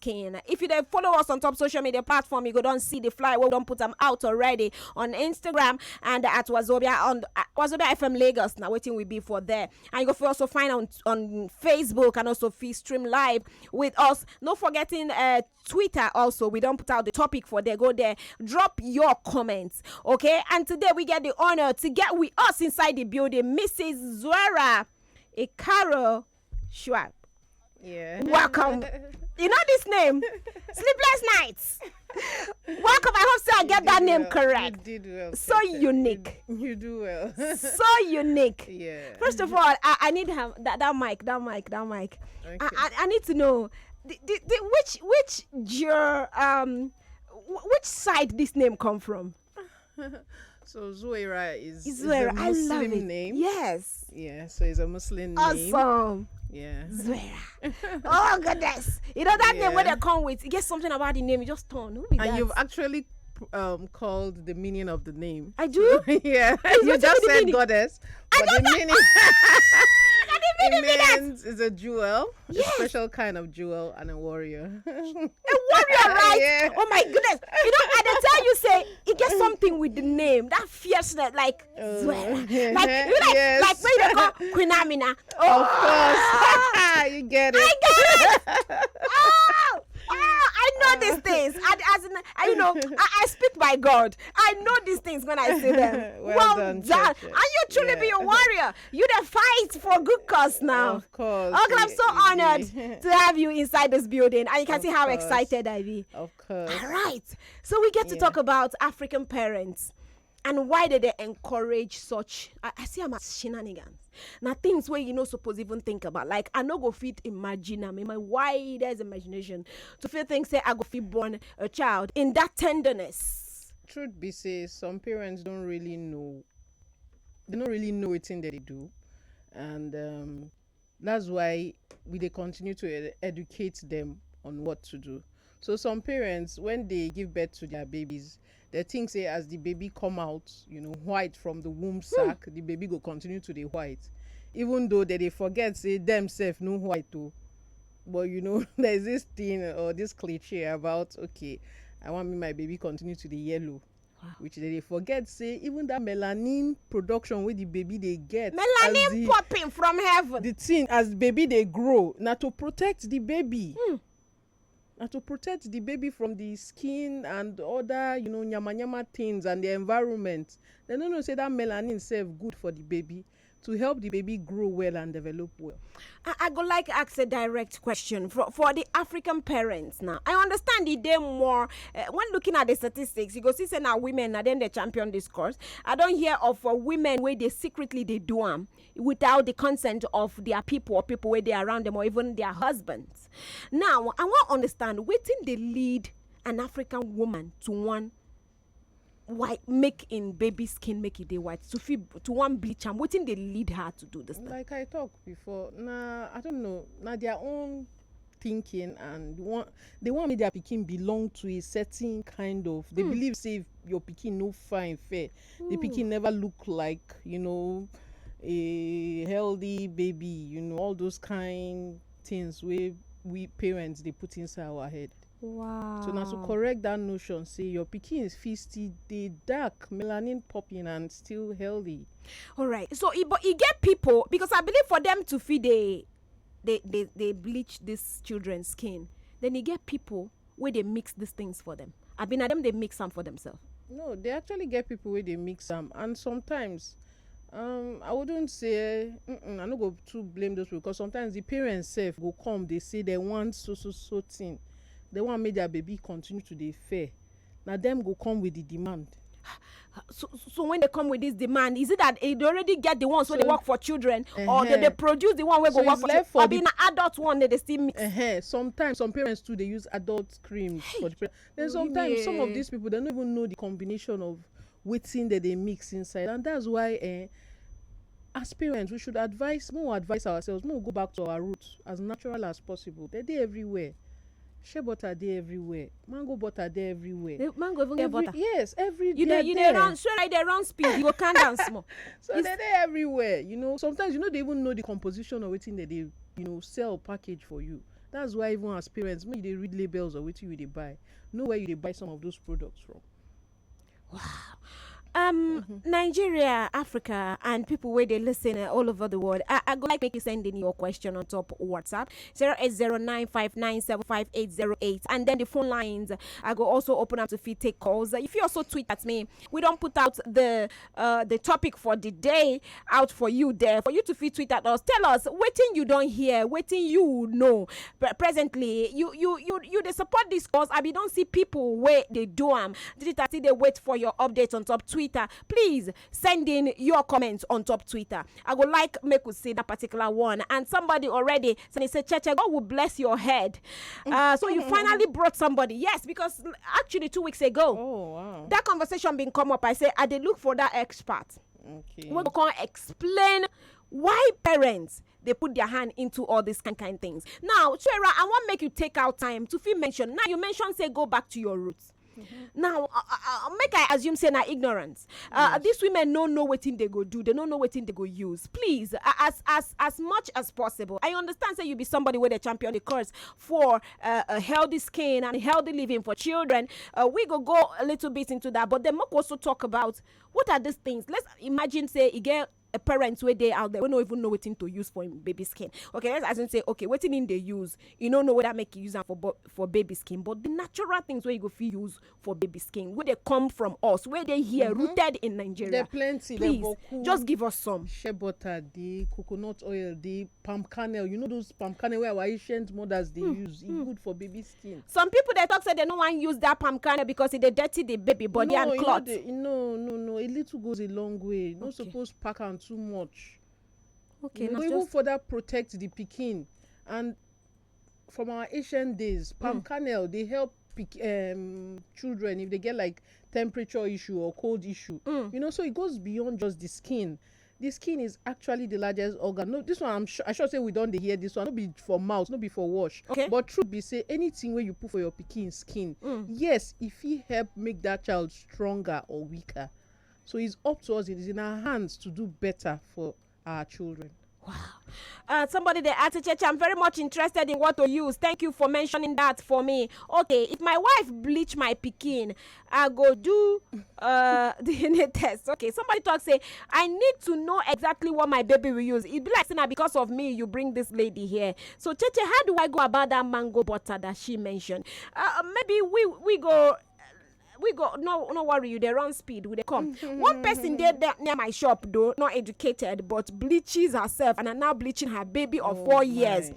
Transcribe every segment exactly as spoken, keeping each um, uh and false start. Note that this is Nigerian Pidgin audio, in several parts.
Skin. If you dey follow us on top social media platform, you go don see the flyer wey we don put am out already on Instagram and at Wazobia on, uh, Wazobia F M Lagos. Na wetin we be for there. And you go fit also find on, on Facebook and also fit stream live with us. No forgetting, uh, Twitter also. We don put out the topic for there. Go there, drop your comments, okay? And today we get the honor to get with us inside the building, Missus Zuera Ikaro Schwab. Yeah. Welcome. You know this name? Sleepless Nights. Welcome. I hope so I get that name correct. You did well. So unique. You do well. So unique. Yeah. First of all, I, I need her, that, that mic, that mic, that mic. Okay. I, I, I need to know the, the, the, which which your um wh- which side this name come from? So Zuera is, is Zuera. a I love Muslim it. Name. Yes. Yeah, so it's a Muslim name. Awesome. Yeah. Zuera. Oh goodness. You know that name when Yeah. they come with, you get something about the name, you just turn. Who be And that? you've actually um called the meaning of the name. I do? Yeah. It's You not just even the said meaning. Goddess, but the meaning, I didn't it mean that. means is a jewel, Yes. A special kind of jewel, and a warrior. A warrior, right? Yeah. Oh my goodness. You know, I dey tell you say it gets something with the name. That fierceness, like, Uh, Zuera. Like, you know, like, yes. Like when you call Queen Amina. Oh, Of course. You get it. I get it. Oh, oh, I know these things. I, as in, I, you know, I, I speak by God. I know these things when I say them. Well done, Cheche. And you truly be Yeah. a warrior. You the fight for good cause now. Of course. Uncle, I'm it- so it- honored it- to have you inside this building, and you can Of see how course. Excited I be. Of course. All right. So we get to Yeah. talk about African parents and why they, they encourage such. I, I see them as shenanigans. Now things where you no suppose even think about. Like, I no go fit imagine them in my widest imagination to feel things say I go fit born a child in that tenderness. Truth be say, some parents don't really know. They don't really know wetin dem dey do, and um, that's why we dey continue to ed- educate them on what to do. So some parents, when they give birth to their babies, they think say as the baby come out, you know, white from the womb sac, the baby go continue to dey white, even though they dey forget say themselves no white o. But you know, there's this thing or this cliche about, okay, I want me my baby continue to the yellow. Which they dey forget say even that melanin production wey the baby dey get as Melanin the, popping from heaven. The thing as the baby dey grow na to protect the baby. Na to protect the baby from the skin and other, you know, nyama nyama things and the environment. They no know say that melanin sef good for the baby to help the baby grow well and develop well. I, I go like ask a direct question for, for the African parents now. I understand the day more uh, when looking at the statistics. You go see say now women now then they champion this course. I don't hear of uh, women where they secretly they do them without the consent of their people or people where they around them or even their husbands. Now I want to understand wetin dey lead an African woman to one white, make in baby skin make e dey white, to fit to one bleach am. Wetin dey lead her to do this thing? Like I talk before, na I don't know, na their own thinking and one they want make their pikin belong to a certain kind of. They believe say if your pikin no fine fair, the pikin never look like, you know, a healthy baby. You know, all those kind things wey we parents dey put inside our head. Wow. So na to correct that notion say your pikin fit still dey dark, melanin popping and still healthy. All right. So e, but e get people, because I believe for them to feed they they they, they bleach this children's skin. Then e get people where they mix these things for them. I been at them they mix them for themselves. No, they actually get people where they mix them, and sometimes um I wouldn't say mm-mm, I no go too blame those people, because sometimes the parents sef go come, they say they want so so so thing, they want make their baby continue to dey fair. Na them go come with the demand. So, so when they come with this demand, is it that they already get the ones where they So- work for children, or they, Uh-huh. they produce the one where So go work it's for left children? for Or the- be an adult one that they still mix? Uh-huh. Sometimes some parents too they use adult creams for the parents. Then sometimes some of Yeah. These people they don't even know the combination of wetin that they mix inside, and that's why eh, as parents we should advise, more advise ourselves, more go back to our roots as natural as possible. They dey everywhere. Shea butter dey everywhere. Mango butter dey everywhere. The mango even get Every- butter. Yes, every You they dey are you there. dey run swear like they run speed. You go calm down small. So It's- they dey everywhere. You know, sometimes you know they even know the composition of wetin that they you know sell package for you. That's why, even as parents, make you dey read labels of wetin you dey buy, know where you dey buy some of those products from. Um, Nigeria, Africa, and people where they listen uh, all over the world. I, I go like make you send in your question on top WhatsApp zero eight zero nine five nine seven five eight zero eight, and then the phone lines. I go also open up to fit take calls. If you also tweet at me, we don't put out the uh, the topic for the day out for you there for you to fit tweet at us. Tell us waiting you don't hear, waiting you know. Pre- presently, you you you you they support this cause. I be don't see people where they do am. Twitter still they wait for your update on top Twitter. Please send in your comments on top Twitter. I would like make we see that particular one. And somebody already said, he said, Cheche, God will bless your head. Uh, so you finally brought somebody. Yes, because actually two weeks ago, Oh wow. That conversation been come up. I say, I did look for that expert. Okay. We can explain why parents they put their hand into all these kind kind things. Now, Chera, I want make you take out time to feel mention. Now you mention say go back to your roots. Now, uh, uh, uh, make I assume say na ignorance. Uh, These women no know wetin they go do. They no know wetin they go use. Please, uh, as as as much as possible. I understand say you be somebody where they champion the cause for uh, a healthy skin and healthy living for children. Uh, we go go a little bit into that, but then Moko also talk about what are these things. Let's imagine say you get a parent where they out there we don't even know wetin to use for him baby skin. Okay, let's assume say okay, wetin him they use, you don't know whether make you use am for bo- for baby skin, but the natural things where you go fit use for baby skin, where they come from us, where they here rooted in Nigeria. They're plenty. They're Please, boku. Just give us some. Shea butter, the coconut oil, the palm kernel. You know those palm kernel where our ancient mothers they use. It's good for baby skin. Some people they talk say they don't want use that palm kernel because it they dirty the baby body no, and you know cloth. The, no, no, no. A little goes a long way. Not Okay. Supposed pack and too much. Okay, You know, now even just further protect the pikin and from our ancient days, palm kernel they help pick um children if they get like temperature issue or cold issue. You know, so it goes beyond just the skin. The skin is actually the largest organ. No, this one I'm sure I sure say we don't dey hear this one. No be for mouth, no be for wash. Okay. But truth be say anything where you put for your pikin skin, yes, if he help make that child stronger or weaker. So it's up to us. It is in our hands to do better for our children. Uh, somebody they asked Cheche, I'm very much interested in what to use. Thank you for mentioning that for me. Okay, if my wife bleach my pikin, I go do uh D N A test. Okay, somebody talk say I need to know exactly what my baby will use. It be like say na because of me you bring this lady here. So Cheche, how do I go about that mango butter that she mentioned? Uh, maybe we we go we go no no worry you they run speed we they come. One person there, there near my shop though not educated but bleaches herself and are now bleaching her baby of four years.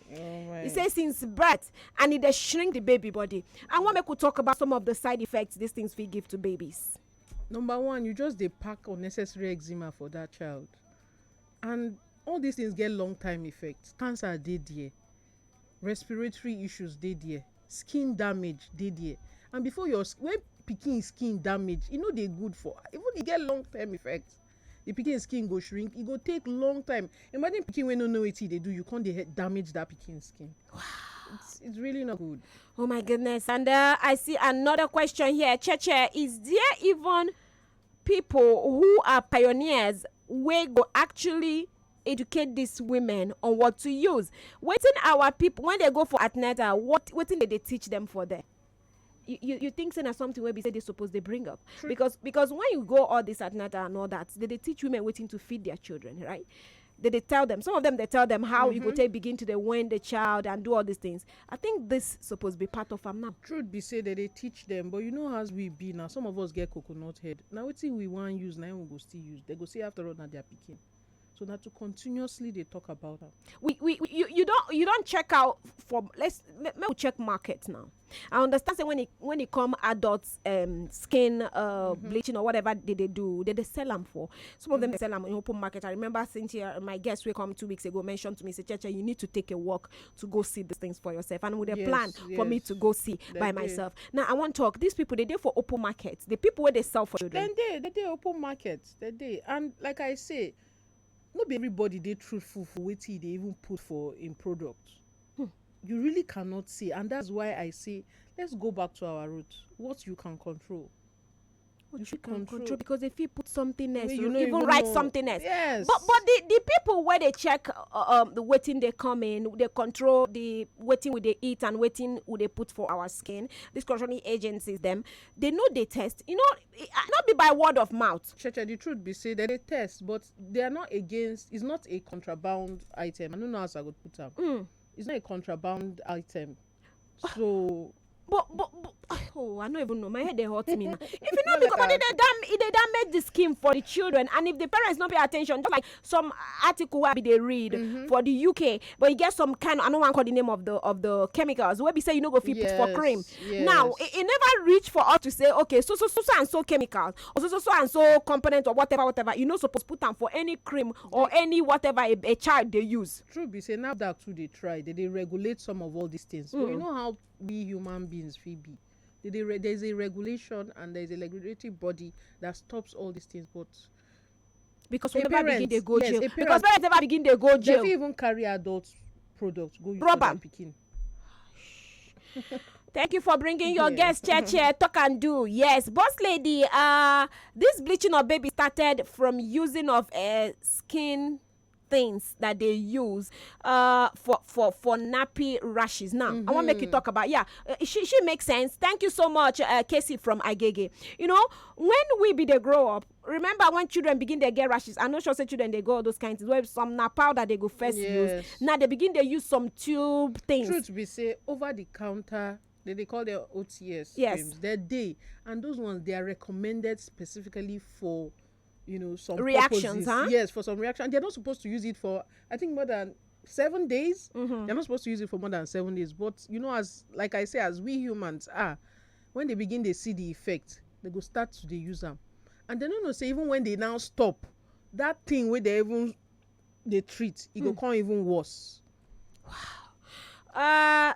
He says since birth and it they shrink the baby body. I want me to talk about some of the side effects these things we give to babies. Number one, you just they pack unnecessary eczema for that child, and all these things get long time effects. Cancer dey there, respiratory issues dey there, skin damage dey there, and before your sk- when pikin skin damage, e no dey good for even e get long term effects. The pikin skin go shrink, e go take long time. Imagine pikin wey no know wetin e dey do, you come dey he- damage that pikin skin. It's, it's really not good. Oh my goodness. And uh, I see another question here. Cheche, is there even people who are pioneers where go actually educate these women on what to use? Waiting our people when they go for antenatal, what waiting did they teach them for there? You, you, you think say na something where be say they suppose they bring up because because when you go all this antenatal and all that they, they teach women waiting to feed their children, right? They, they tell them some of them they tell them how you go take begin to the wean the child and do all these things. I think this supposed be part of am now. Truth be say that they teach them, but you know as we be now, some of us get coconut head. Now wetin we wan use, now we go still use. They go say after all na their pikin. So na to continuously dey talk about am. We, we, we you, you don't you don't check out for let's let, let me check market now. I understand say when it when it come adult um skin uh bleaching or whatever they, they do they, they sell them for. Some of them they sell them in open market. I remember Cynthia, my guest who come two weeks ago mentioned to me say Cheche, you need to take a walk to go see these things for yourself and with a Yes, plan for me yes. To go see They by dey. Myself. Now I want talk these people they there for open market, the people where they sell for children. Then they they dey open market. They dey, and like I say, no be everybody dey truthful for wetin they even put for in product. You really cannot say, and that's why I say let's go back to our roots. What you can control. But You you fit can control. Control because if you put something else, Wey you you no even even write know. Something else. Yes. But but the the people where they check uh, um the waiting they come in, they control the waiting with they eat and waiting would they put for our skin. These controlling agencies, them they know they test. You know, it, uh, not be by word of mouth. Cheche, the truth be say that they test, but they are not against. It's not a contraband item. I don't know how I could put them. Mm. It's not a contraband item. So But but, but oh, I don't even know. My head they hurt me now. If you No, know like because I- it they damn it they damage the skin for the children, and if the parents not pay attention, just like some article where be they read for the U K, but you get some kind. I don't want to call the name of the of the chemicals where be say you know go fit put for cream. Yes, Now yes. it, it never reach for us to say okay, so so so so and so chemicals or so so so and so component or whatever whatever. You know supposed put them for any cream or any whatever a, a child they use. True be say NAFDAC too they try. They they regulate some of all these things. But you know how we human beings feel be. They, they re- there's a regulation and there's a regulatory body that stops all these things. But Because we A never begin parent, they go yes, jail. A Because parent, parents never begin they go they jail. Fit even carry adults product go use Rub for their am. Pikin. Thank you for bringing your Yeah. Guest, Cheche. Talk and do. Yes, boss lady. Uh, this bleaching of baby started from using of uh, skin things that they use uh for for for nappy rashes. Now I want make you talk about, yeah. Uh, she she makes sense. Thank you so much, uh, Casey from Agege. You know, when we be they grow up, remember when children begin they get rashes? I'm not sure say children they go all those kinds of things where some na powder they go first use. Yes. Now they begin they use some tube things. Truth be say, over the counter, they, they call them O T S Yes. Creams. They're day, and those ones they are recommended specifically for, you know, some Reactions, purposes. Huh? Yes, for some reaction. They're not supposed to use it for, I think, more than seven days. Mm-hmm. They're not supposed to use it for more than seven days. But you know, as like I say, as we humans are, when they begin, they see the effect. They go start to they use them, and they don't know say even when they now stop, that thing where they even they treat, it go Hmm. Come even worse. Uh,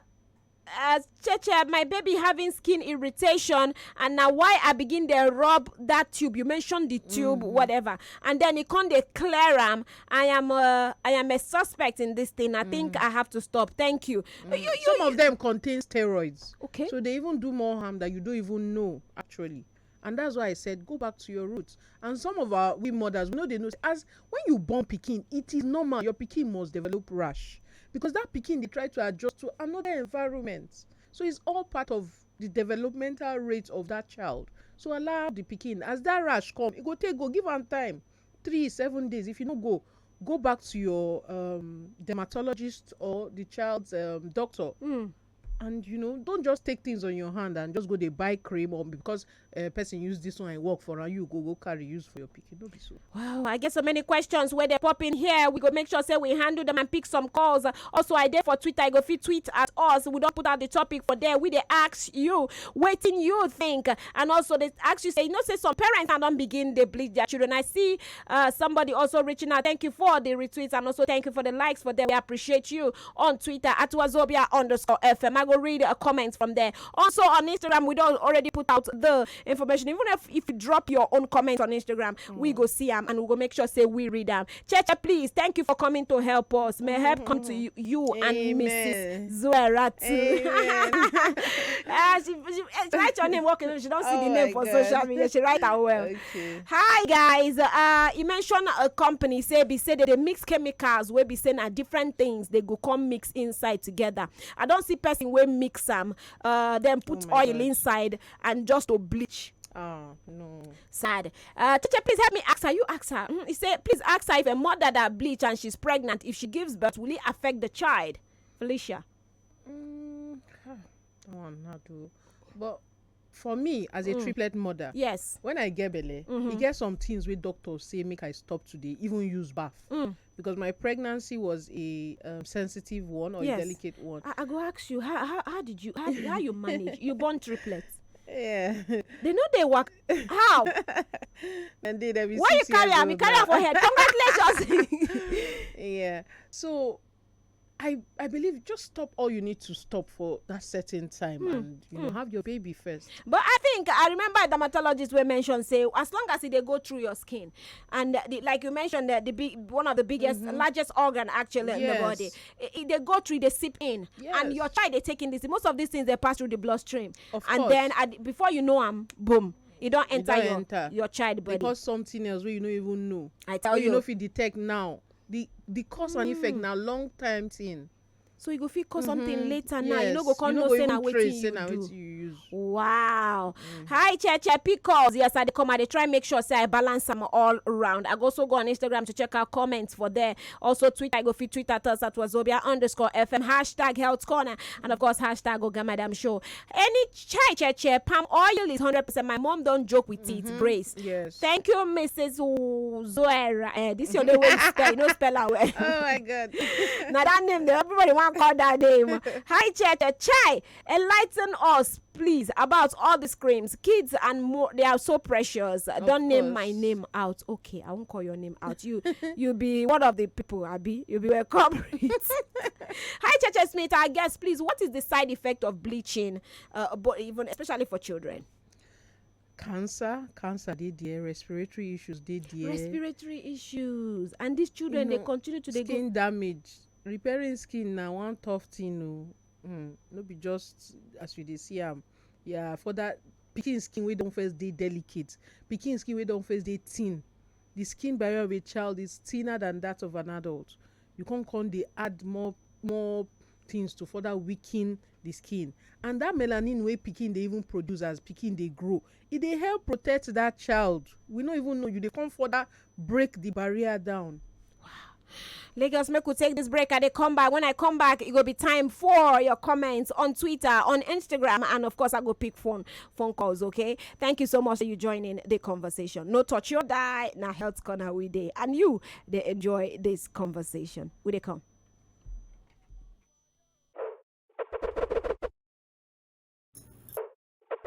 uh, Cheche, my baby having skin irritation, and now why I begin to rub that tube. You mentioned the tube, Mm-hmm. Whatever, and then it can't declare am. I am, uh, I am a suspect in this thing. I think I have to stop. Thank you. You, you, Mm-hmm. Some you, of them contain steroids. Okay. So they even do more harm that you don't even know, actually. And that's why I said go back to your roots. And some of our we mothers, we know they know as when you born Pikin, it is normal. Your Pikin must develop rash because that Pikin they try to adjust to another environment. So it's all part of the developmental rate of that child. So allow the Pikin, as that rash come, it go take go give am time, three seven days. If you no go, go back to your um, dermatologist or the child's um, doctor. Mm. And you know, don't just take things on your hand and just go they buy cream or because a person use this one and work for and you go go carry use for your Pikin. No be so. Wow, I get so many questions where they pop in here. We go make sure say we handle them and pick some calls. Uh, Also, I did for Twitter. I go fit tweet at us. We don't put out the topic for there. We they ask you, waiting you think, and also they ask you say, you know, say some parents and don't begin they bleed their children. I see uh, somebody also reaching out. Thank you for the retweets and also thank you for the likes for there. We appreciate you on Twitter at Wazobia underscore F M. I go read a comment from there. Also on Instagram, we don't already put out the information. Even if, if you drop your own comments on Instagram, we go see them and we go make sure say we read them. Cheche, please, thank you for coming to help us. May help come to you, you and Amen. Missus Zuera too. Amen. Ah, she, she, eh, she write your name. Okay, she don't see the Oh name my for God. Social media. She write her well. Okay. Hi guys, uh, you mentioned a company say be say that they mix chemicals where be saying are different things they go come mix inside together. I don't see person where mix them, uh, then put Oh my oil God. Inside and just to bleach. Ah, no. Sad. Uh, teacher, please help me ask her. You ask her. Mm, he said, please ask her if a mother that bleach and she's pregnant, if she gives birth, will it affect the child? Felicia. Mm, ah, that one not do. But for me, as a Mm. Triplet mother, Yes. When I get belle, Mm-hmm. E get some things wey doctors say make I stop to dey even use baff. Mm. Because my pregnancy was a um, sensitive one or Yes. A delicate one. I, I go ask you how how, how did you how, how you manage? You born triplets. Yeah. They know they work. How? And then there be Why you six years carry am? You old Carry am now. For head. Congratulations. Yeah. So I I believe just stop all you need to stop for that certain time Hmm. and you know Hmm. Have your baby first. But I think I remember a dermatologist wey mention say as long as e dey go through your skin, and the, like you mentioned, the, the big one of the biggest, Mm-hmm. Largest organ actually in the Yes. Body, e e dey go through, e dey seep in, and Yes. Your child dey take in this. Most of these things dey pass through the bloodstream, Of and course. Then at, before you know am, boom. E don e enter don your enter your child e body. Cause something else wey you no even know, I tell wey you no you. Fit detect now. The the cause and effect na long time thing. So you go fit cause something Mm-hmm. later now. You no Yes, go you come no know go say na even wetin trace say you na do. Wetin you use. Wow. Hi, Cheche Pickles. Yes, I dey come. I dey try make sure say I balance am all around. I go also go on Instagram to check out comments for there. Also, Twitter. I go fit tweet at us at Wazobia underscore F M, hashtag health corner, and of course, hashtag Oga Madam Show. Any chai, Cheche, palm oil is hundred percent. My mom don't joke with it. Brace. Yes. Thank you, Missus Zoera. Eh, this your name wey you spell. You know spell am well. Oh my God. Now that name, there everybody want call that name. Hi, Cheche. Chai, enlighten us, please, about all these creams. Kids and more, they are so precious. Don't name my Course. Name out. Okay, I won't call your name out. You, you be one of the people, Abby. You be a culprit. Hi, Cheche Smith. I guess, please, what is the side effect of bleaching? Uh, but even especially for children. Cancer, cancer dey there, respiratory issues dey there. Respiratory issues, and these children You they know, continue to they go. Skin damage. Repairing skin na one tough thing o. Mm, no be just as you dey see am. Yeah, for that pikin skin wey don first dey delicate, pikin skin wey don first dey thin. The skin barrier of a child is thinner than that of an adult. You come come dey add more more things to further weaken the skin. And that melanin wey pikin dey even produce as pikin dey grow, e dey help protect that child. We no even know, you dey come further break the barrier down. Lagos, make we take this break. I dey come back. When I come back, it go be time for your comments on Twitter, on Instagram, and of course, I go pick phone phone calls. Okay, thank you so much for you joining the conversation. No touch your die. Now health corner we day, and you they enjoy this conversation. We they come.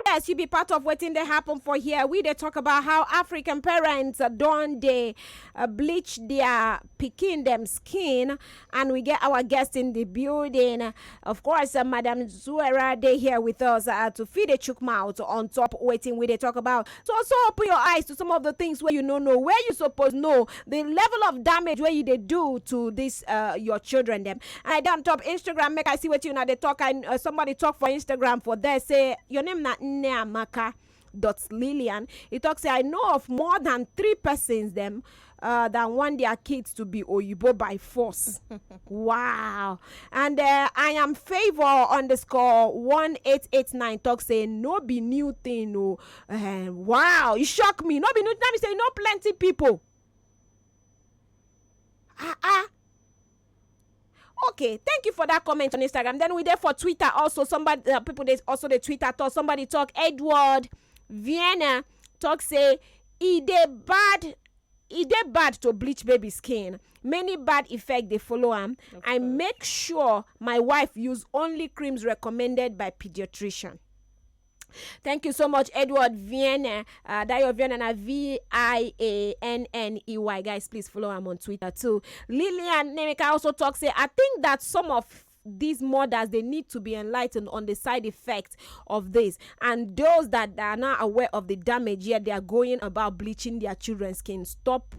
Yes, you be part of wetin dey happen for here. We dey talk about how African parents uh, don dey uh, bleach their pikin dem skin, and we get our guest in the building. Of course, uh, Madam Zuera dey here with us uh, to feed a chook mouth on top wetin we dey talk about. So also open your eyes to some of the things where you no know, where you suppose know the level of damage where you dey do to this uh, your children dem. And I don top Instagram, make I see what you know they talk. I uh, somebody talk for Instagram for there say your name na Nneamaka dot Lillian. He talks say I know of more than three persons them uh, that want their kids to be Oyibo by force. Wow. And uh, I am favor underscore one eight eight nine talk say no be new thing. No. Uh, wow. You shock me. No be new. Let me say no plenty people. Ah ah. Okay, thank you for that comment on Instagram. Then we there for Twitter also. Somebody, uh, people they also the Twitter talk. Somebody talk Edward Vienna talk say e dey bad, e dey bad to bleach baby skin. Many bad effect they follow am. I make sure my wife use only creams recommended by pediatrician. Thank you so much, Edward Vienna. Uh, Dayo Vienna na V I A N N E Y. Guys, please follow him on Twitter too. Lillian Nemeka also talks say I think that some of these mothers they need to be enlightened on the side effect of this, and those that are not aware of the damage yet they are going about bleaching their children's skin. Stop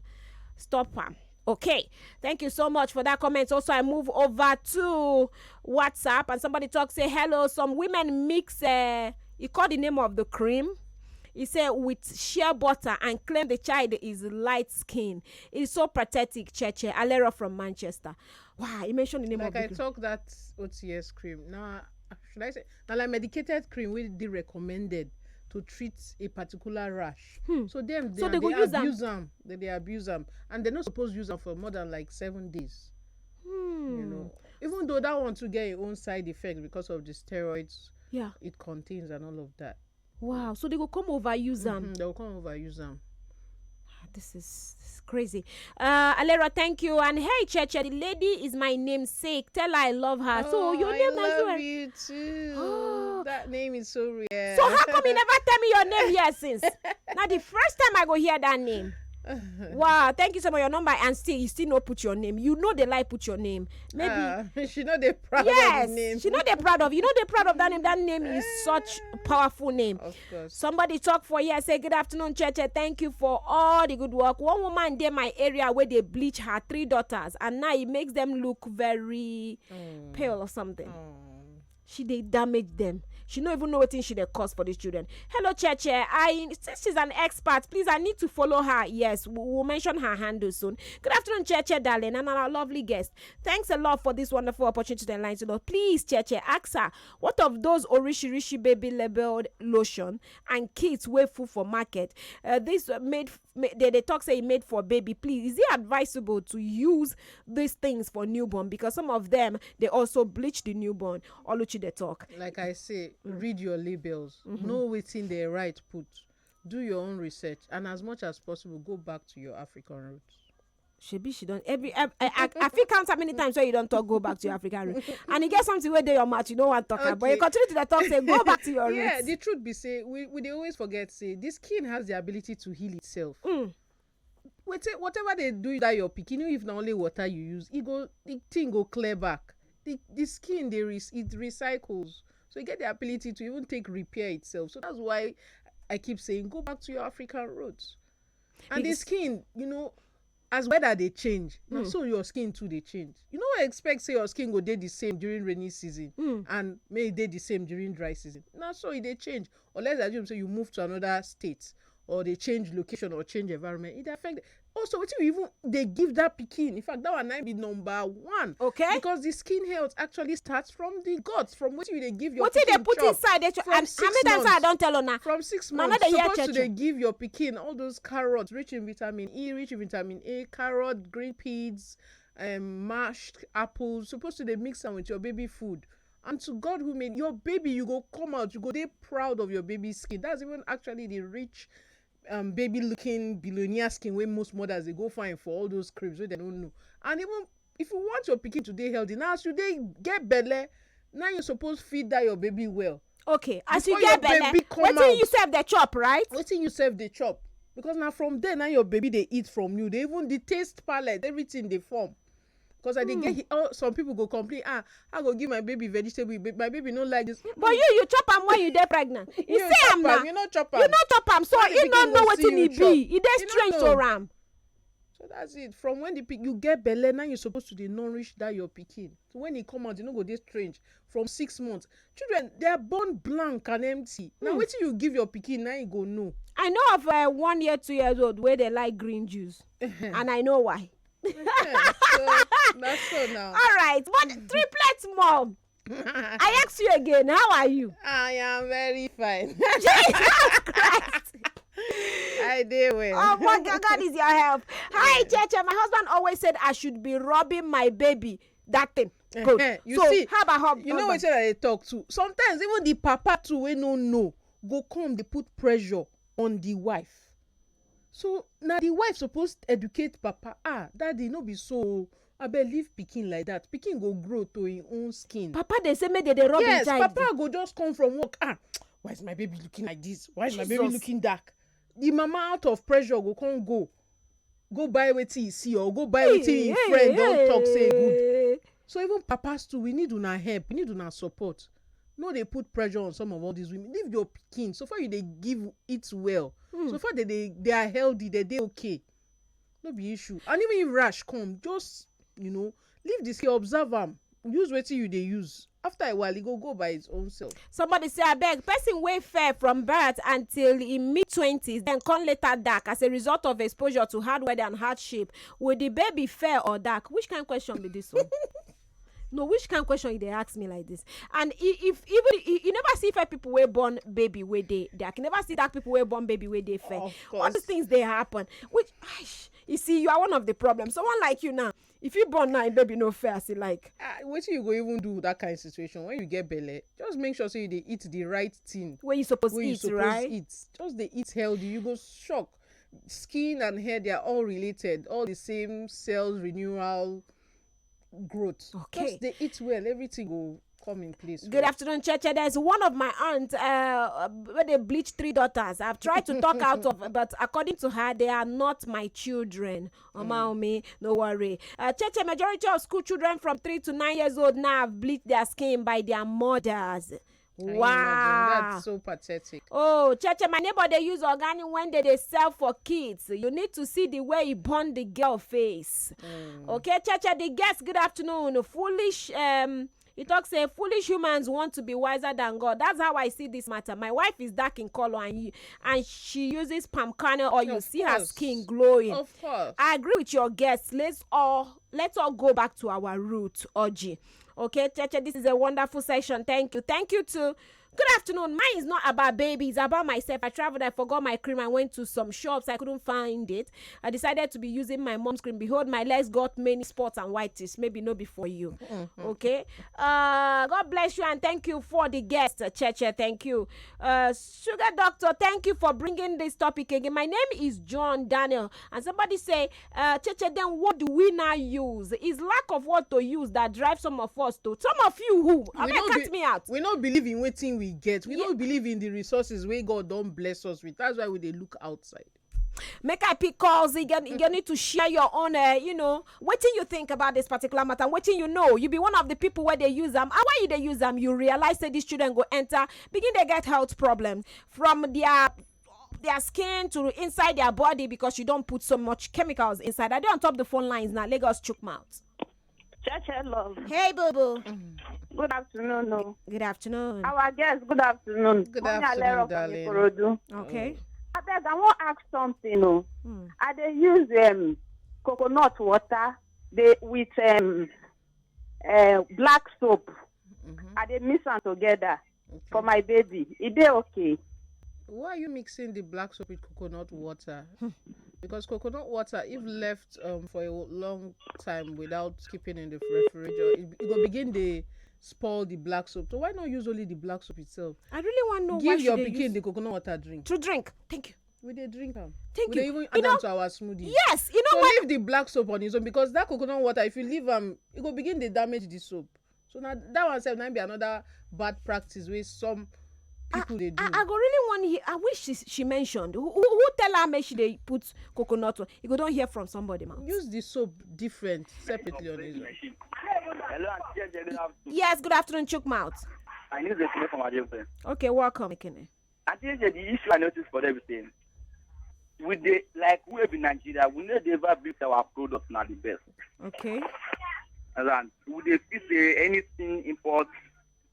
stop am. Okay, thank you so much for that comment. Also, I move over to WhatsApp and somebody talks say hello. Some women mix uh, he called the name of the cream, he said, with shea butter and claim the child is light skin. It's so pathetic. Cheche Alero from Manchester. Wow, he mentioned the name Like of the I cream. Talk that O T S cream. Now, should I say, now like medicated cream will be recommended to treat a particular rash. So them they, So are- they go they use am. Abuse them. They, they abuse them, and they're not supposed to use them for more than like seven days. You Hmm. Know, even though that one to get your own side effects because of the steroids Yeah. It contains and all of that. Wow. So they go come overuse them. Mhm, they'll come overuse them. Ah, this is, this is crazy. Uh, Alera, thank you. And hey, Cheche, the lady is my namesake. Tell her I love her. So your I name love is you too. That name is so rare. So how come you never tell me your name here since? Now the first time I go hear that name. Wow, thank you so much. Your number and still you still no put your name. You know they like put your name. Maybe Ah, she know they proud yes, of the name. She know they proud of. You know they proud of that name. That name is such a powerful name. Of course. Somebody talk for here. Say good afternoon, Cheche. Thank you for all the good work. One woman dey my area where they bleach her three daughters, and now it makes them look very pale or something. She they damage them. She no even know wetin she dey cause for these children. Hello, Cheche. I, since she's an expert, please, I need to follow her. Yes, we will mention her handle soon. Good afternoon, Cheche, darling, and our lovely guest. Thanks a lot for this wonderful opportunity to enlighten us. Please, Cheche, ask her, what of those Orishirishi baby labeled lotion and kits wey full for market? Uh, this made, ma- they, they talk say e made for baby. Please, is it advisable to use these things for newborn? Because some of them, they also bleach the newborn. Oluchi dey talk. Like I say, read your labels. Know wetin dey write put. Do your own research, and as much as possible, go back to your African roots. Shebi she don every I, I, I, I fit count how many times wey you don talk go back to your African roots, and e get something wey dey your mouth you no wan talk am, but you Okay. Continue to dey talk say go back to your Yeah, roots. The truth be say we, we dey always forget say the skin has the ability to heal itself. Mm. Wetin whatever dey do that your pikin, even if na only water you use, e go the thing go clear back. The the skin dey re it recycles, so e get the ability to even take repair itself. So that's why I keep saying go back to your African roots. And the It's- skin, you know, as weather dey change, na Mm. so your skin too dey change. You no expect say your skin go dey the same during rainy season Mm. and may e dey the same during dry season. Na so e dey change, unless I assume say you move to another state or dey change location or change environment. E dey affect. Also, wetin you even dey give that pikin? In fact, that one na be number one. Okay. Because the skin health actually starts from the guts, from wetin you dey give your Wetin dey pikin put chop. inside dey chop. From And how six many times I months. Don tell una? From six Una no months, dey hear supposed to cheche. Dey give your pikin all those carrots rich in vitamin E, rich in vitamin A, carrot, green peas, um, mashed apples. Supposed to dey mix am with your baby food. And to God who made your baby, you go come out, you go dey proud of your baby skin. That's even actually the rich, um, baby-looking billionaire skin wey most mothers dey go find for all those creams wey dem no know. And even if you want your pikin to dey healthy, na as you dey get belle, na you suppose feed that your baby well. Okay, as you Before get your belle, baby come wetin you out. Sef dey chop, right? Wetin you sef dey chop, because na from there na your baby dey eat from you. Dey even the taste palette, everything dey form. Because I dey get he- oh, some people go complain, ah, I go give my baby vegetable, but my baby no like this. But you, you chop am when you dey pregnant. You You see chop am na. am, you no chop You am. No chop am, so When the you no pikin know go see wetin you e chop, be. E dey you no strange know. To am. So that's it. From when the pick you get belle, now you're supposed to dey nourish that your pikin. So when he come out, you no go dey strange. From six months, children they are born blank and empty. Now Hmm. Wetin you give your pikin, now you go know. I know of uh, one year, two years old where they like green juice, and I know why. Eh, so that's so now. All right, but triplets mom, I ask you again, how are you? I am very fine. Jesus Christ. I dey well. Oh, what God is your help? Hi, Cheche. My husband always said I should be rubbing my baby. That thing. Good. Eh, you So, see, how about hub? You know husband? Wetin I dey talk to? Sometimes even the papa too wey no know go come dey put pressure on the wife. So na the wife suppose educate papa. Ah, daddy, no be so o. Abeg leave pikin like that. Pikin go grow to him own skin. Papa dey say make they dey rub Yes, him child. Papa go just come from work. Ah, why is my baby looking like this? Why is my baby Jesus. Looking dark? The mama out of pressure go come go, go buy wetin he see or go buy wetin him friend don talk say good. So even papas too, we need una help, we need una support. No dey put pressure on some of all these women. Leave your pikin. So far you dey give it well. Hmm. So far they dey they are healthy, they dey okay. No be issue. And even if rash come, just you know, leave the skin, observe am, use wetin you dey use. After a while, e go go by its own self. Somebody say, abeg, person wey fair from birth until im mid twenties, then come later dark as a result of exposure to hard weather and hardship, will the baby fair or dark? Which kind question be this one? No, which kind question you dey ask me like this? And i- if even you, you never see fair people wey born baby wey dey dark, you never see dark people wey born baby wey dey fair. Of All these course. Things dey happen. Which, aish, you see, you are one of the problems. Someone like you now, if you born now, baby no fair, as e like. Ah, wetin you go even do with that kind of situation when you get belle? Just make sure say you dey eat the right thing. Wey you suppose Wey you eat, suppose right? Eat. Just dey eat healthy. You go shock. Skin and hair, they are all related. All the same cells renewal growth. Okay. Just dey eat well. Everything go come in place. Good afternoon, Cheche. There's one of my aunt uh, uh, where they bleach three daughters. I've tried to talk out of, but according to her, they are not my children. Omaomi, no worry. Uh, Cheche, majority of school children from three to nine years old now have bleached their skin by their mothers. Can you Wow. Imagine? That's so pathetic. Oh, Cheche, my neighbor, they use organic when they, they sell for kids. You need to see the way he burn the girl face. Mm. Okay, Cheche, the guest, good afternoon. Foolish, um, He talks say foolish humans want to be wiser than God. That's how I see this matter. My wife is dark in color and you, and she uses palm kernel oil. You Of see her course. Skin glowing. Of course. I agree with your guests. Let's all let's all go back to our root, Oji. Okay, Cheche, this is a wonderful session. Thank you. Thank you too. Good afternoon. Mine is not about babies, about myself. I traveled, I forgot my cream. I went to some shops, I couldn't find it. I decided to be using my mom's cream. Behold, my legs got many spots and whitish. Maybe no be for you. Okay. Uh, God bless you and thank you for the guest, uh, Cheche. Thank you. Uh, Sugar Doctor, thank you for bringing this topic again. My name is John Daniel, and somebody say, uh, Cheche, then what do we now use? Is lack of what to use that drives some of us to some of you who I We mean, no cut be- me out. We no believe in wetin we get. We Yeah. no believe in the resources wey God don bless us with. That's why we dey look outside. Make I pick calls. You get, you need to share your own, uh, you know, what do you think about this particular matter? What do you know? You be one of the people where they use them. And why you they use them? You realize that these children go enter, begin they get health problem from their their skin to inside their body because you don't put so much chemicals inside. I dey on top the phone lines now. Lagos chook mouth. Cheche love. Hey, boo boo. Good afternoon. No. Good afternoon. Our guest, good afternoon. Good Mommy afternoon, Alero from darling. Ikorodu. Okay. I beg, I want to ask something. No. Hmm. I dey use um, coconut water they, with um, uh, black soap. I dey mix am together for my baby. E dey okay. Why are you mixing the black soap with coconut water? Because coconut water, if left um, for a long time without keeping in the refrigerator, it, it go begin to spoil the black soap. So why not use only the black soap itself? I really want to know why Give your should they pikin use the coconut water drink. To drink. Thank you. We dey drink am. Thank we you. dey even You add am know- to our smoothie. Yes, you know So what? Leave the black soap on its own because that coconut water, if you leave am, it go begin to damage the soap. So now that one sef na be another bad practice wey some people dey do. I, I go really want. Hear, I wish she, she mentioned who, who, who tell her make she dey put coconut. Water. You go don't hear from somebody mouth. Use the soap different separately on its own. Hello, Auntie Jeje, good afternoon. Yes, good afternoon, chook mouth. I need to come from Adeope. Okay, welcome, Ekene. Auntie Jeje, the issue I noticed for everything, we dey like we be Nigeria, we no dey ever beat our product na the best. Okay. And we dey feel say anything import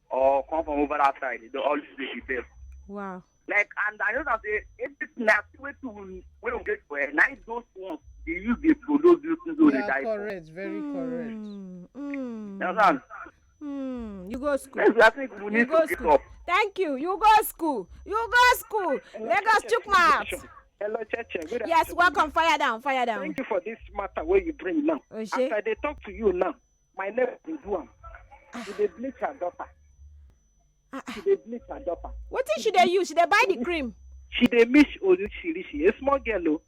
or come from over that side, they always dey the best. Wow. Like, and I know that say everything na wetin we wey we get for here, na those ones they use dey produce these things wey You dey are die for. Correct, very correct. Mm, mm, You understand? mm. You go school. Yes, I think we You need go to pick school. Up. Thank you. You go school. You go school. Lagos chook mouth. Hello, Cheche. Good Yes, afternoon. Welcome. Fire down. Fire down. Thank you for this matter where you bring now. Oshé. As I dey talk to you now, my neighbor dey do am. She dey bleach her daughter. Ah, ah. She dey bleach her daughter. Wetin she dey use? She dey buy the cream. She dey miss Orishirishi. A small girl o.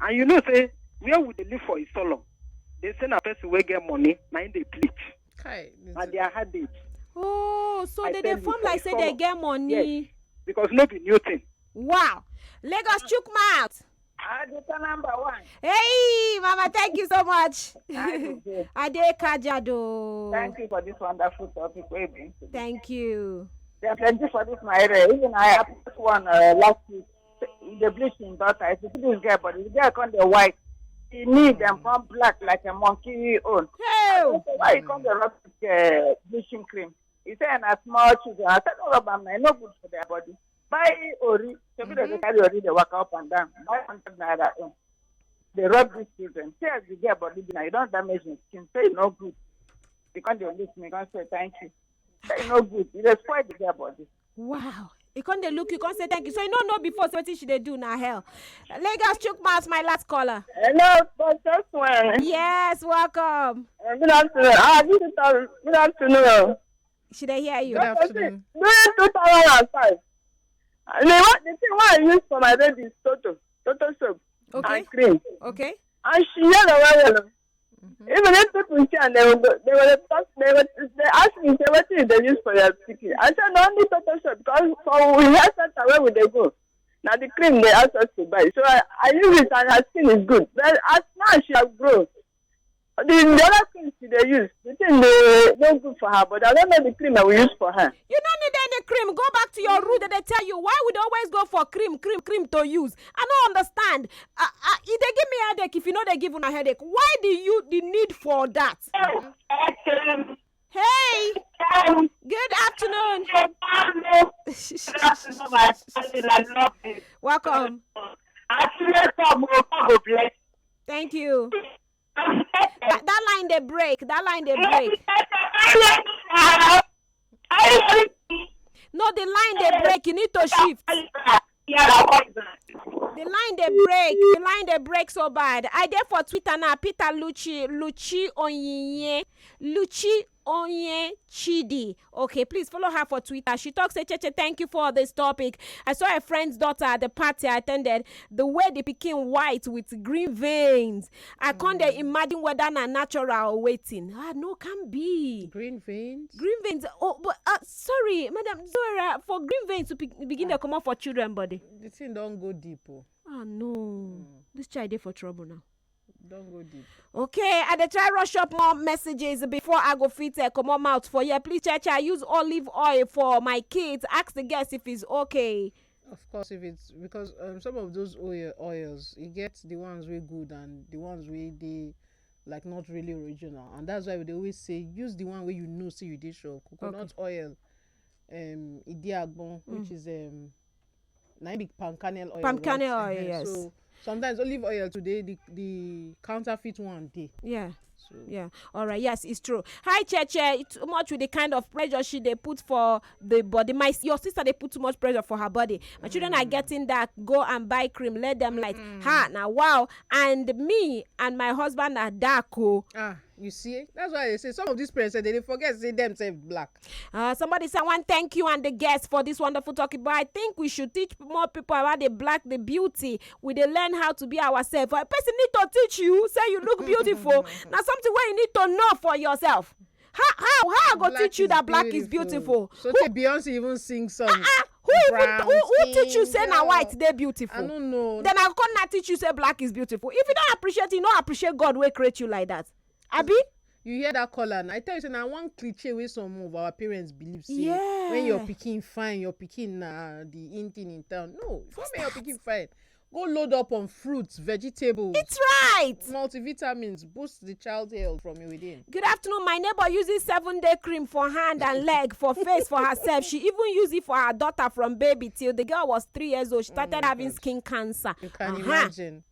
And you know say where we dey live for Isolo, they say na person wey get money na im dey bleach. Kai, Na their heartbeat. Oh, so I they tell dey you, form for like say Isolo. They get money. Because no be new thing. Wow. Lagos chook mouth. I dey number one. Hey, Mama, thank you so much. Thank you. Ade Kajado. Thank you for this wonderful topic wey you bring today. Thank you. There are plenty for this my area. Even I have this one uh, last week. The bleaching daughter. If you see this girl, but the girl come the white. She need them come black like a monkey own. Hey. So why you come the rub uh, bleaching cream? He said, "Na small children." I said, "No rub am, na e no good for their body. Buy ori." So people dey carry ori dey waka up and down. Buy hundred naira own. They rub these children. See as the girl body be now. You don't damage my skin. Say e no good. You come dey lick me. Come say thank you. Say e no good. You dey spoil the girl body. Wow. You come dey look, you come say thank you. So you no know before say wetin she dey do na hell. Lagos chook mouth, my last caller. Hello, Doctor Swan. Yes, welcome. Uh, good afternoon. Ah, this is um, good afternoon. She dey hear you. Good afternoon. During two thousand and five, the, one, the thing wey I use for my baby is Toto, Toto soap Okay. and cream. Okay. And she yellow well well. Even if people see am, they will go, they will talk, they will they ask me, say, "What is they use for your pikin?" I said, "Na only Toto soap, because for we health center where we dey go, na the cream they ask us to buy." So I, I use it and her skin is good. But as now she has grown, the, the other cream she dey use, the thing dey no good for her, but I don't know the cream I will use for her. You no need any cream. Go back to your root. They tell you why we dey always go for cream, cream, cream to use. I no understand. Uh, uh, e dey give me headache if you no dey give una headache. Why do you the need for that? Hey, good afternoon. Welcome. Thank you. That, that line dey break. That line dey break. No, the line dey break. You need to shift. The line dey break. The line dey break so bad. I dey for Twitter now. Peter Luchi, Luchi Onyinye, Luchi Onye Chidi. Okay, please follow her for Twitter. She talks, say, Cheche, thank you for this topic. I saw a friend's daughter at the party I attended. The way the pikin white with green veins. I can't dey imagine whether na natural or waiting. Ah, no, can be. Green veins? Green veins. Oh, but uh, sorry, Madam Zora, for green veins to be- begin to come out for children body. The thing don't go deep. Oh. Ah, no. This child dey for trouble now. Don't go deep. Okay, I dey try rush up more messages before I go fit uh, comot mouth for here. Please, Cheche, I use olive oil for my kids. Ask the guest if it's okay. Of course, if it's because um, some of those oil oils, you get the ones wey good and the ones wey dey like not really original, and that's why we dey always say use the one wey you know say you dey sure. Coconut Okay. oil, um, idiagbon, which Mm. is um, na im be palm kernel oil. Palm right? kernel oil, Ehen, yes. So sometimes olive oil today, the the counterfeit one dey. Yeah. So Yeah. All right. Yes, it's true. Hi, Cheche. It's too much with the kind of pressure she dey put for the body. My your sister dey put too much pressure for her body. My children are getting dark. Go and buy cream. Let them light. Ha. Now, wow. And me and my husband are dark. Oh. Ah, you see, that's why they say some of these parents eh, they dey forget say themselves black. Uh, somebody say, I want thank you and the guests for this wonderful topic, but I think we should teach more people about the black, the beauty. We dey learn how to be ourselves. A person need to teach you, say you look beautiful. Now something where you need to know for yourself. How how how I go Black teach you is that black is beautiful. So Who, tey Beyonce even sing song. ah, who even Brown who, who teach you skin say na girl. white dey beautiful? I don't know. Then I come now teach you say black is beautiful. If you don't appreciate, you don't appreciate God wey create you like that. Abi? You hear that caller? And I tell you, say na one cliche wey some of our parents believe say when your Yeah. pikin fine, your pikin na the in thing in town. No, if you want make your pikin fine, go load up on fruits, vegetables, It's right. multivitamins, boost the child health from within. Good afternoon. My neighbor uses seven day cream for hand and leg, for face, for herself. She even used it for her daughter from baby till the girl was three years old. She started my having God. skin cancer. You can Uh-huh. imagine.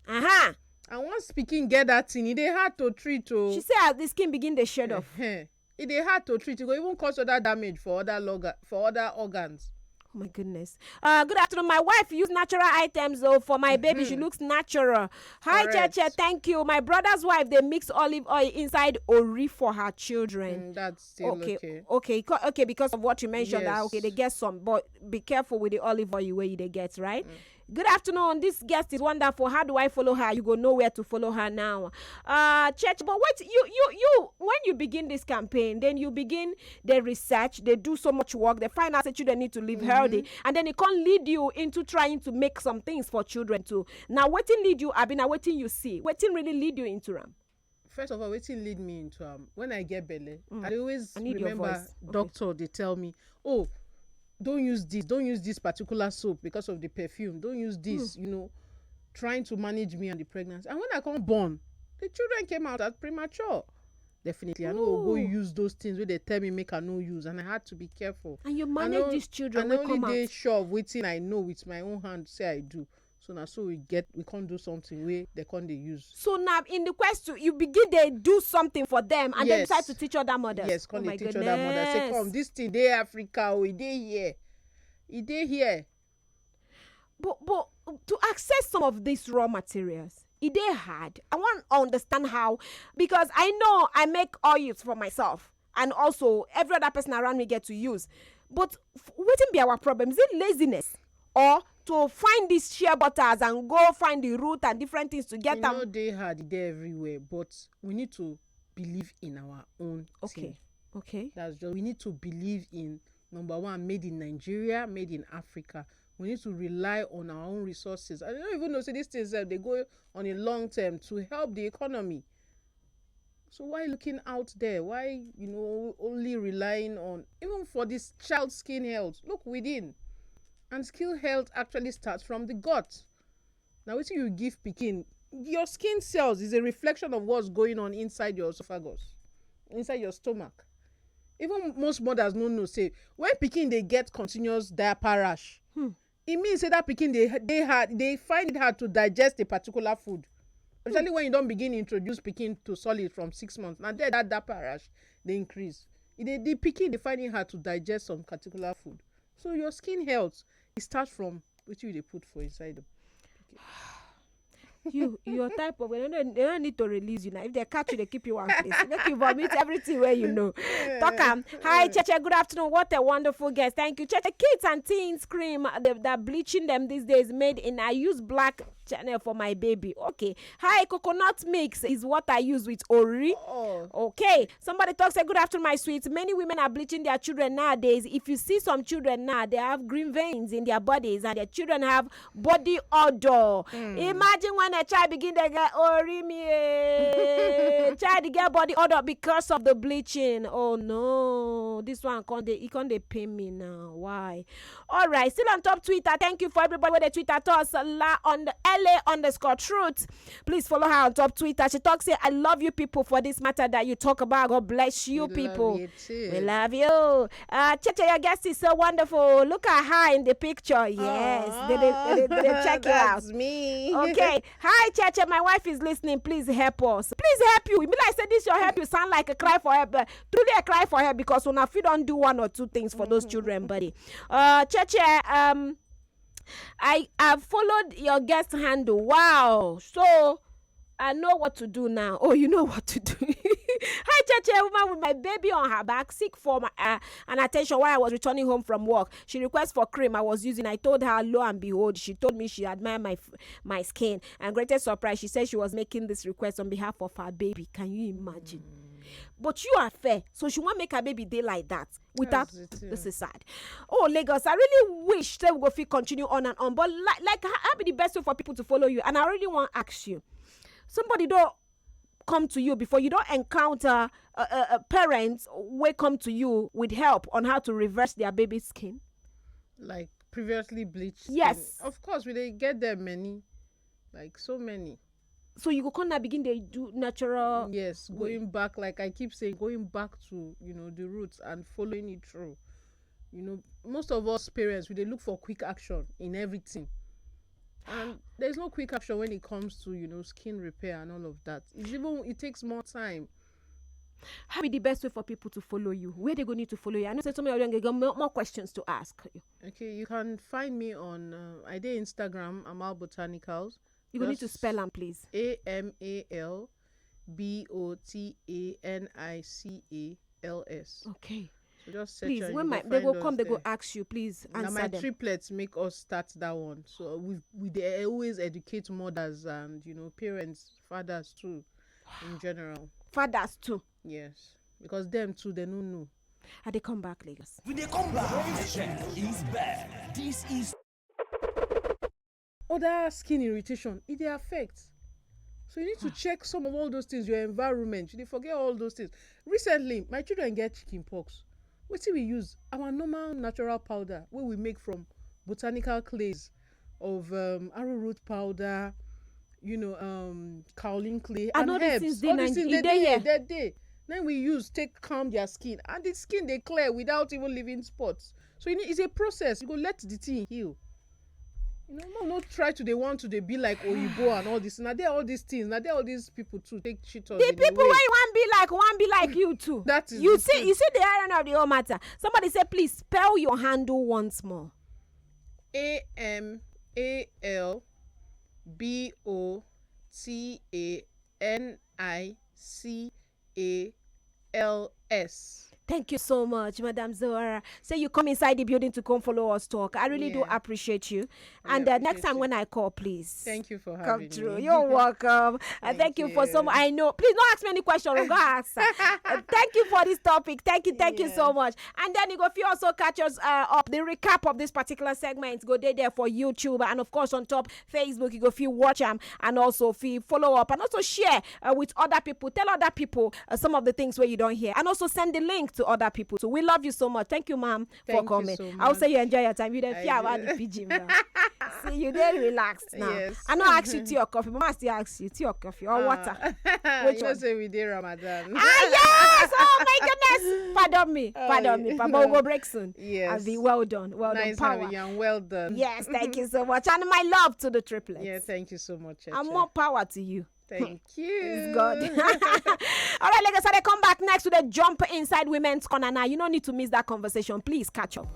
Uh-huh. And once pikin get that thing, e dey hard to treat o. She say as the skin begin dey shed off. Ehen. E dey hard to treat. E go even cause other damage for other loga- for other organs. Oh my goodness. Uh, good afternoon. My wife use natural items though for my baby. She looks natural. Hi, Correct. Cheche. Thank you. My brother's wife, they mix olive oil inside ori for her children. Mm, that's still okay. Okay. Okay, co- okay, because of what you mentioned, that Yes. okay, they get some, but be careful with the olive oil where you they get, right? Good afternoon. This guest is wonderful. How do I follow her? You go know where to follow her now. Uh, Cheche, but what you you you when you begin this campaign, then you begin the research. They do so much work. They find out that children need to live healthy, and then it can lead you into trying to make some things for children too. Now, wetin lead you, Abi? Now, wetin you see? Wetin really lead you into am? First of all, wetin lead me into am? When I get belle, Mm. I dey always I need your remember voice. Okay. doctor dey tell me, "Oh, don't use this, don't use this particular soap because of the perfume. Don't use this," you know, trying to manage me and the pregnancy. And when I come born, the children came out as premature. Definitely, I no go go Oh. use those things wey they tell me make I no use, and I had to be careful. And you I manage no- these children I wey no come only dey out. sure of wetin I know with my own hand say I do. So now, so we get we can't do something wey they can't dey use. So now, in the quest to you begin dey do something for them, and then Yes. decide to teach other mothers. Yes, Oh come my dey teach other mothers. Say, goodness. "Come, this thing dey Africa, oh, e dey here, e dey here." But but to access some of these raw materials, e dey hard. I want to understand how, because I know I make oils for myself, and also every other person around me get to use. But f- wetin be our problem? Is it laziness, or to find these shea butters and go find the root and different things to get E them? no dey hard, e dey everywhere, but we need to believe in our own Okay, thing. okay. That's just we need to believe in number one, made in Nigeria, made in Africa. We need to rely on our own resources. I don't even know say these things sef, they go on a long term to help the economy. So why looking out there? Why you know only relying on even for this child skin health? Look within, and skin health actually starts from the gut. Now, what you give pikin, your skin cells is a reflection of what's going on inside your esophagus. inside your stomach. Even most mothers no know say when pikin dey get continuous diaper rash, hmm, e mean say that pikin dey dey hard, dey find it hard to digest a particular food. Especially when you don begin introduce pikin to solid from six months, na there that diaper rash dey increase. E dey, the pikin dey find it hard to digest some particular food. So your skin health, e start from wetin you dey put for inside. You, your type of, they don't, they don't need to release you now. If they catch you, they keep you one place. Make you vomit everything where you know. Talk am. Hi, Cheche. Good afternoon. What a wonderful guest. Thank you, Cheche. Kids and teens cream, uh, they, they're bleaching them these days. Made in, I use black channel for my baby. Okay. Hi, coconut mix is what I use with Ori. Oh. Okay. Somebody talks, say, "Good afternoon, my sweet. Many women are bleaching their children nowadays. If you see some children now, they have green veins in their bodies, and their children have body odor." Imagine when a child begin to get Ori mi, eh, child get body odor because of the bleaching. Oh no, this one can't dey, it can't dey pain me now. Why? All right, still on top Twitter. Thank you for everybody with the Twitter to us. La on the L A underscore truth. Please follow her on top Twitter. She talks here, "I love you people for this matter that you talk about. God bless you We people." Love you too. We love you. Uh, Cheche, your guest is so wonderful. Look at her in the picture. Yes, they, they, they, they, they check you out. That's me. Okay. "Hi, Cheche. My wife is listening. Please help us." Please help you. You mean like say this your help? You sound like a cry for help. But truly a cry for help because una fit don do one or two things for those children, buddy. Uh, Cheche, um, I have followed your guest handle. Wow. So I know what to do now. Oh, you know what to do. "Hi, Cheche, a woman with my baby on her back seek for my, uh, an attention while I was returning home from work. She requests for cream I was using. I told her, lo and behold, she told me she admired my f- my skin. And greatest surprise, she said she was making this request on behalf of her baby. Can you imagine?" But you are fair, so she won't make her baby day like that without. That's it, yeah. This is sad. Oh, Lagos, I really wish say we go fit continue on and on. But like, like, how, how be the best way for people to follow you? And I really want to ask you, somebody don't come to you before, you don't encounter a, a, a parents wey come to you with help on how to reverse their baby skin? Like previously bleached. Yes. Skin. Of course, we dey get them many, like so many. So you go come now begin dey do natural. Yes, Wait. Going back, like I keep saying, going back to, you know, the roots and following it through. You know, most of us parents, we dey look for quick action in everything, and there's no quick action when it comes to, you know, skin repair and all of that. It's even, it takes more time. How be the best way for people to follow you? Where they go need to follow you? I know say some of them get more, more questions to ask you. Okay, you can find me on, uh, I dey Instagram, Amal Botanicals. You go need to Just spell am, please. A M A L B O T A N I C A L S. Okay. So just search Please, and when you my go they go find come, us they go there. Ask you, please Now answer my them. Triplets make us start that one. So we we dey always educate mothers and, you know, parents, fathers too, in general. Fathers too. Yes, because them too, they no know. And they come back, Lagos. We dey come back. Cheche is back. This is Other skin irritation, it dey affect. So you need to check some of all those things, your environment. You dey forget all those things. Recently, my children get chicken pox. Wetin we use? Our normal natural powder wey we make from botanical clays of, um, arrowroot powder, you know, um, kaolin clay, And and all these herbs. Things dey All these Nige-, things e dey dey here, here. Dey dey. Then we use take calm their skin, and the skin dey clear without even leaving spots. So you need, it's a process. You go let the thing heal. You know, no, no try to dey want to dey be like Oyibo and all this. Now there all these things. Now there all these people too take cheat us. The In a people way. Where you want be like, want be like you too. That is You the see, truth. You see the irony of the whole matter. Somebody say, "Please spell your handle once more." A M A L B O T A N I C A L S. Thank you so much, Madam Zohara. Say you come inside the building to come follow us talk. I really do Yeah. Appreciate you. I And uh, next appreciate time you. When I call, please Thank you for come having through. Me. You're welcome. And Thank thank you for some. You. I know. Please don't ask me any question. Go ask. Uh, thank you for this topic. Thank you. Thank you so Yeah. Much. And then you go feel also catch us uh, up the recap of this particular segment. Go there there for YouTube and of course on top Facebook. You go feel watch them and also feel follow up and also share uh, with other people. Tell other people uh, some of the things where you don't hear and also send the link to other people. So we love you so much. Thank you, ma'am, for Thank you coming. So I'll say much. You enjoy your time. You don't I fear about do. The pigeon. Bro. You dey relaxed now. Yes. I no ask you tea or coffee, but I still ask you tea or coffee or water. Which you know one? Say we dey Ramadan. Ah, yes! Oh my goodness! Pardon me, pardon me. But we go break soon. Yes. Abi, well done, well Nice done, having power. You and well done. Yes, thank you so much, and my love to the triplets. Yeah, thank you so much. And Cheche. More power to you. Thank you. It's God. All right, like I said, I come back next with a jump inside Women's Corner. Now you don't need to miss that conversation. Please catch up.